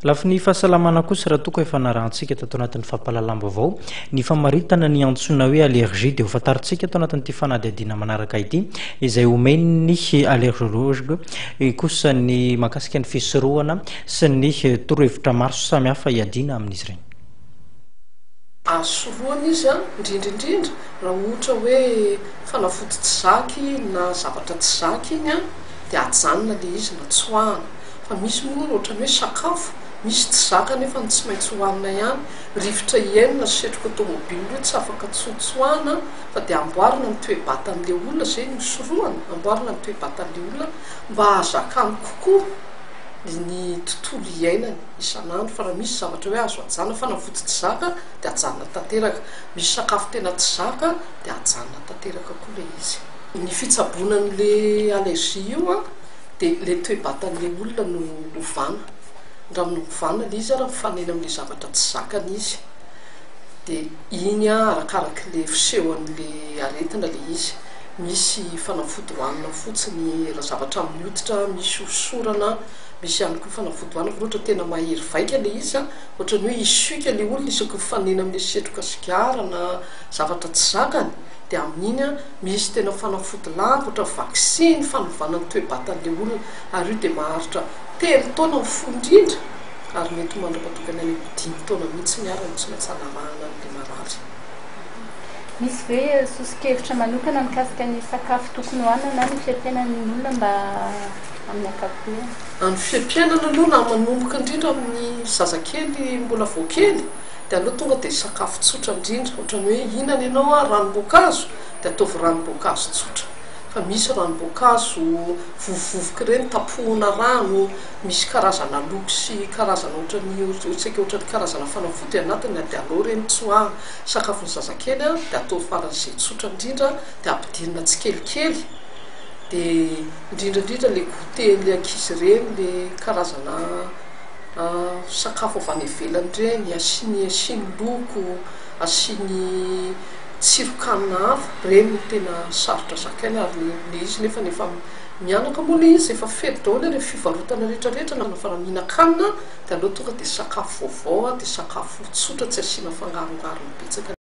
Lafiny fahasalamana kosa, raha toa ka efa narahantsika tato anatin'ny fampahalalam-baovao ny famaritana ny antsoina hoe allergie dia ho fantarintsika ato anatin'ity fanadihadiana manaraka ity izay omen'ny allergologue kosa ny mahakasika ny fisorohana sy ny torohevitra maro samihafa hiadiana amin'izy ireny. Azo sorohana izy an, indrindra indrindra raha ohatra hoe fanafody tsy zaka na zavatra tsy zaka iny an, dia ajanona ilay izy na tsoahana. Fa misy moa ohatran'ny hoe sakafo, misy tsy zaka nefa ny tsy maintsy hohanina ihany, rivotra hiainana sy setroka tomobile io tsy afaka tsotsoahana fa dia amboarina ny toe-batan'ilay olona, izay no sorohana, amboarina ny toe-batan'ilay olona mba hahazakany kokoa ny tontolo iainany isan'andro fa raha misy zavatra hoe azo ajanona, fanafody tsy zaka dia ajanona tanteraka, misy sakafo tena tsy zaka dia ajanona tanteraka koa ilay izy. Ny fitsaboana an'ilay allergie io an, dia ilay toe-batan'ilay olona no ovana. Raha novana ilay izy ary mifanena amin'ilay zavatra tsy zakany izy, dia iny arakarak'ilay fisehon'ilay aretina ilay izy. Misy fanafody hohanina fotsiny, raha zavatra amin'ny hoditra, misy hosorana, misy ihany koa fanafody hohanina fa raha ohatra tena mahery vaika ilay izy, ohatran'ny hoe hisioka ilay olona isaky ny mifanena amin'ilay setroka sigara na zavatra tsy zakany, dia amin'iny misy tena fanafody lafo ohatra vaksiny fanovana ny toe-batan'ilay olona ary io dia maharitra 3 taona ny fohy indrindra ary mety mandra-pahatongany any amin'ny 5 taona mihitsy ary no tsy maintsy hanarahana an'ilay marary. Misy ve soso-kevitra manokana mikasika ny sakafo tokony hohanina na ny fiaimpiainan'ny olona mba amin'ny ankapobeny? Ny fiaimpiainana aloha na manomboka indrindra amin'ny zazakely mbola vao kely dia aleo tonga dia sakafo tsotra indrindra, ohatran'ny hoe hihinana ianao a ranom-boankazo dia ataovy ranom-boankazo tsotra fa misy ranom-boankazo vovovovoka ireny tapohina rano, misy karazana loko sy karazana ohatran'ny saika ohatran'ny karazana fanafody anatiny dia aleo ireny tsoahina. Sakafon'ny zazakely a dia atao faran'izay tsotra indrindra dia ampidirina tsikelikely dia indrindra indrindra ilay goûter-n'ilay ankizy ireny, ilay karazana sakafo avy any ivelany ireny, asiany asiany loko, asiany tsiron-kanina hafa, ireny no tena sarotra zakaina ary ilay izy nefa efa mihanaka moa ilay izy, efa feno daholo ireny fivarotana rehetra rehetra na fa raha mihinan-kanina dia aleo tonga dia sakafo vaovao dia sakafo tsotra tsy asiana fangarongarony betsaka.